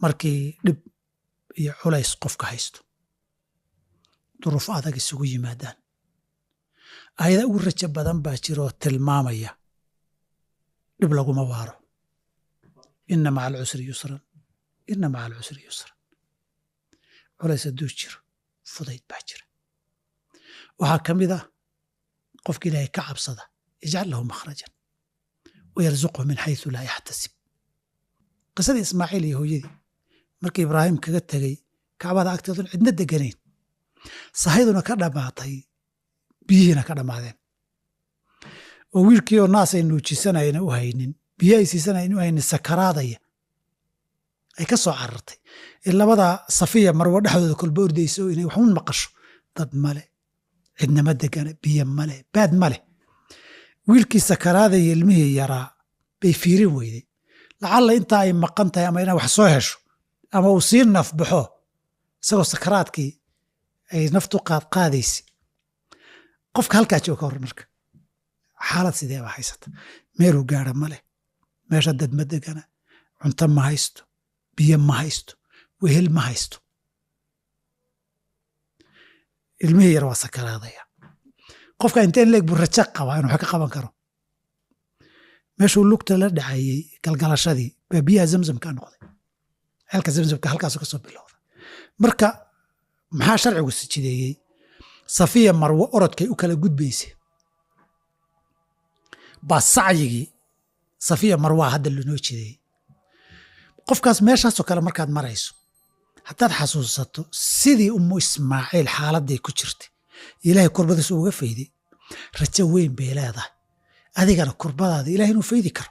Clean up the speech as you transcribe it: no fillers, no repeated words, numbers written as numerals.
Markii dhib iyo culays qofka haysto, duruuf adag isugu yimaadaan, ayada ugu rajo badan baa jiroo tilmaamaya dhib laguma waaro. Inna maca alcusri yusran, inna maca alcusri yusran. Culays hadduu jiro, fudayd baa jira. Waxaa ka mid ah qofka Ilaahay ka cabsada, yajcal lahu makhrajan wayarzuqhu min xaysu laa yaxtasib. Qisadii Ismaaciil iyo hooyadii, markii Ibraahim kaga tegey Kacbada agteedun cidna deganayn, sahayduna ka dhammaatay, biyihiina ka dhammaadeen, oo wiilkii oo naas ay nuujisanayna u haynin, biyo ay siisanayna u haynin, sakaraadaya, ay ka soo carartay in labada Safiya Marwo dhexdooda kolba ordayso inay waxun maqasho. Dad male, cidnama degana, biyo male, baad male. Wiilkii sakaraadaya, ilmihii yaraa bay fiirin weyday. Lacalla intaa ay maqan tahay ama inay wax soo hesho ama uu sii nafbaxo isagoo sakaraadkii ay naftu qaadqaadaysa. Qofka halkaa jooga ka hor, marka xaalad sidee baa haysata? Meeluu gaara ma leh, meesha dad ma degana, cunto ma haysto, biyo ma haysto, wehel ma haysto, ilmihii yar waa sakaraadaya. Qofka inteen leeg buu rajo qabaa inuu wax ka qaban karo? Meeshuu lugta la dhacayey galgalashadii baa biyaha Zamzamka noqday. Ceelka Zamzamka halkaasu ka soo bilowda. Marka maxaa sharcigu sijideeyey? Safiya Marwo orodkay u kala gudbaysay baa sacyigii Safiya Marwaa hadda lanoo jideeyey. Qofkaas meeshaasoo kale markaad marayso, haddaad xasuusato sidii Ummu Ismaaciil xaaladday ku jirtay, Ilaahay kurbadiisa uga fayday, rajo weyn bay leedahay. Adigana kurbadaada Ilahay inuu faydi karo.